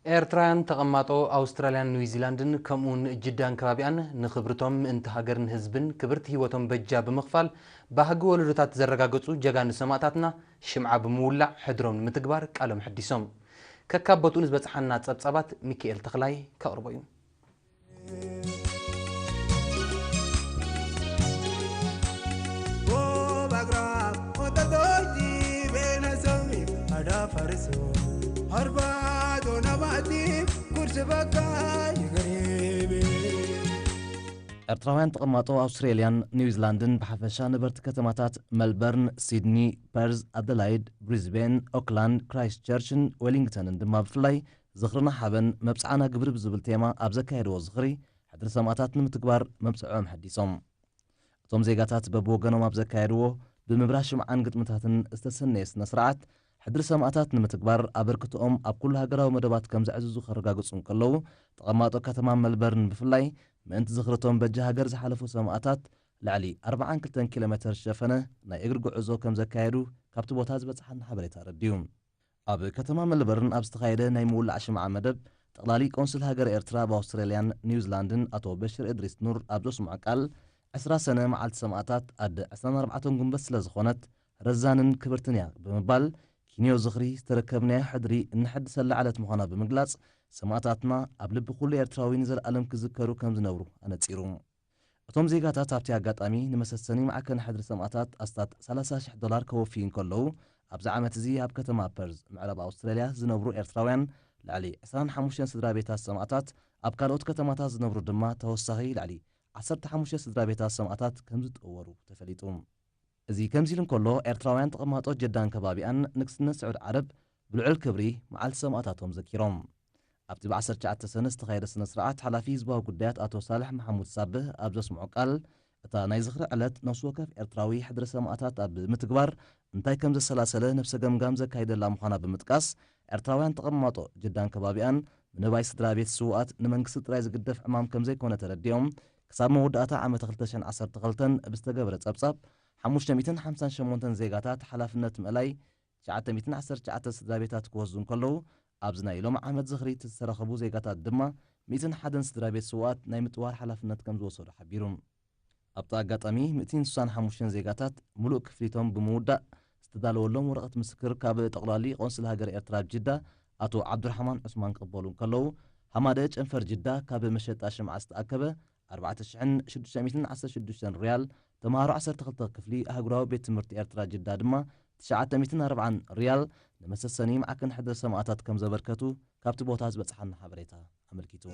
ኤርትራውያን ተቐማጦ ኣውስትራልያን ኒውዚላንድን ከምኡውን ጅዳን ከባቢኣን ንኽብርቶም ምእንቲ ሃገርን ህዝብን ክብርቲ ህይወቶም በጃ ብምኽፋል ባህጊ ወለዶታት ዘረጋገጹ ጀጋኑ ሰማእታትና ሽምዓ ብምውላዕ ሕድሮም ንምትግባር ቃሎም ሕዲሶም። ከካብ ቦትኡ ንዝበጽሓና ጸብጻባት ሚካኤል ተኽላይ ከቕርቦ እዩ። ኤርትራውያን ተቐማጦ ኣውስትሬልያን ኒውዚላንድን ብሓፈሻ ነበርቲ ከተማታት መልበርን፣ ሲድኒ፣ ፐርዝ፣ ኣደላይድ፣ ብሪዝቤን፣ ኦክላንድ፣ ክራይስት ቸርችን ዌሊንግተንን ድማ ብፍላይ ዝኽርና ሓበን መብጽዓና ግብሪ ብዝብል ቴማ ኣብ ዘካየድዎ ዝኽሪ ሕድሪ ሰማእታት ንምትግባር መብጽዖም ሕዲሶም። እቶም ዜጋታት በብወገኖም ኣብ ዘካየድዎ ብምብራህ ሽምዓን ግጥምታትን ዝተሰነየ ስነ ስርዓት ሕድሪ ሰማእታት ንምትግባር ኣበርክቶኦም ኣብ ኩሉ ሃገራዊ መደባት ከም ዘዕዝዙ ከረጋግጹ እንከለዉ፣ ተቐማጦ ከተማ መልበርን ብፍላይ ምእንቲ ዝኽርቶም በጃ ሃገር ዝሓለፉ ሰማእታት ልዕሊ ኣርባዓን ክልተን ኪሎ ሜተር ዝሸፈነ ናይ እግሪ ጉዕዞ ከም ዘካየዱ ካብቲ ቦታ ዝበጽሓና ሓበሬታ ኣረዲኡ። ኣብ ከተማ መልበርን ኣብ ዝተኻየደ ናይ ምውላዕ ሽምዓ መደብ፣ ጠቕላሊ ቆንስል ሃገር ኤርትራ ኣብ ኣውስትራልያን ኒውዚላንድን ኣቶ በሽር እድሪስ ኑር ኣብ ዘስምዖ ቃል፣ ዕስራ ሰነ መዓልቲ ሰማእታት ኣደ ዕስራን ኣርባዕተን ጉንበት ስለ ዝኾነት፣ ረዛንን ክብርትን እያ ብምባል፣ ኪንዮ ዝኽሪ ዝተረከብናዮ ሕድሪ እነሐድሰላ ዕለት ምዃና ብምግላጽ፣ ሰማእታትና ኣብ ልቢ ኩሉ ኤርትራዊ ንዘለኣለም ክዝከሩ ከም ዝነብሩ ኣነጺሩ። እቶም ዜጋታት ኣብቲ ኣጋጣሚ ንመሰሰኒ ማዕከን ሕድሪ ሰማእታት ኣስታት ሰላሳ ሽሕ ዶላር ከወፍዩ እንከለዉ፣ ኣብዚ ዓመት እዚ ኣብ ከተማ ፐርዝ ምዕራብ ኣውስትራልያ ዝነብሩ ኤርትራውያን ልዕሊ ዕስራን ሓሙሽተን ስድራ ቤታት ሰማእታት፣ ኣብ ካልኦት ከተማታት ዝነብሩ ድማ ተወሳኺ ልዕሊ ዓሰርተ ሓሙሽተ ስድራ ቤታት ሰማእታት ከም ዝጠወሩ ተፈሊጡ። እዚ ከምዚ ኢሉ እንከሎ፣ ኤርትራውያን ተቐማጦ ጀዳን ከባቢኣን ንግስነት ስዑድ ዓረብ ብልዑል ክብሪ መዓልቲ ሰማእታቶም ዘኪሮም። ኣብቲ ብ ዓሰርተ ትሽዓተ ሰነ ዝተኻየደ ስነ ስርዓት፣ ሓላፊ ህዝባዊ ጉዳያት ኣቶ ሳልሕ መሓሙድ ሳብህ ኣብ ዘስምዖ ቃል፣ እታ ናይ ዝኽሪ ዕለት ነፍሲ ወከፍ ኤርትራዊ ሕድሪ ሰማእታት ኣብ ምትግባር እንታይ ከም ዘሰላሰለ ነብሰ ገምጋም ዘካይደላ ምዃና ብምጥቃስ፣ ኤርትራውያን ተቐማጦ ጅዳን ከባቢኣን ምንባይ ስድራ ቤት ስውኣት ንመንግስቲ ጥራይ ዝግደፍ ዕማም ከም ዘይኮነ ተረዲኦም፣ ክሳብ መወዳእታ ዓመተ ክልተ ሽሕን ዓሰርተ ክልተን ብዝተገበረ ጸብጻብ፣ ሓሙሽተ ሚእትን ሓምሳን ሸሞንተን ዜጋታት ሓላፍነት ምእላይ ትሽዓተ ሚእትን ዓሰርተ ትሽዓተ ስድራ ቤታት ክወስዱ እንከለዉ፣ ኣብዚ ናይ ሎሚ ዓመት ዝኽሪ እቲ ዝተረኸቡ ዜጋታት ድማ ሚእትን ሓደን ስድራ ቤት ስውኣት ናይ ምጥዋር ሓላፍነት ከም ዝወሰዱ ሓቢሩ። ኣብቲ ኣጋጣሚ፣ ሚእትን ስሳን ሓሙሽተን ዜጋታት ምሉእ ክፍሊቶም ብምውዳእ ዝተዳለወሎም ወረቐት ምስክር ካብ ጠቕላሊ ቆንስል ሃገር ኤርትራ ኣብ ጅዳ ኣቶ ዓብዱራሕማን ዑስማን ክቕበሉ እንከለዉ፣ ሃማደ ጨንፈር ጅዳ ካብ መሸጣ ሽምዓ ዝተኣከበ ኣርባዕተ ሽሕን ሽዱሽተ ሚእትን ዓሰርተ ሽዱሽተን ሪያል፣ ተምሃሮ ዓሰርተ ክልተ ክፍሊ ኣህጉራዊ ቤት ትምህርቲ ኤርትራ ጅዳ ድማ ትሽዓተ ሚእትን ኣርብዓን ሪያል ንመሰሰኒ ማዕከን ሕድሪ ሰማእታት ከም ዘበርከቱ ካብቲ ቦታ ዝበጽሓና ሓበሬታ ኣመልኪቱ።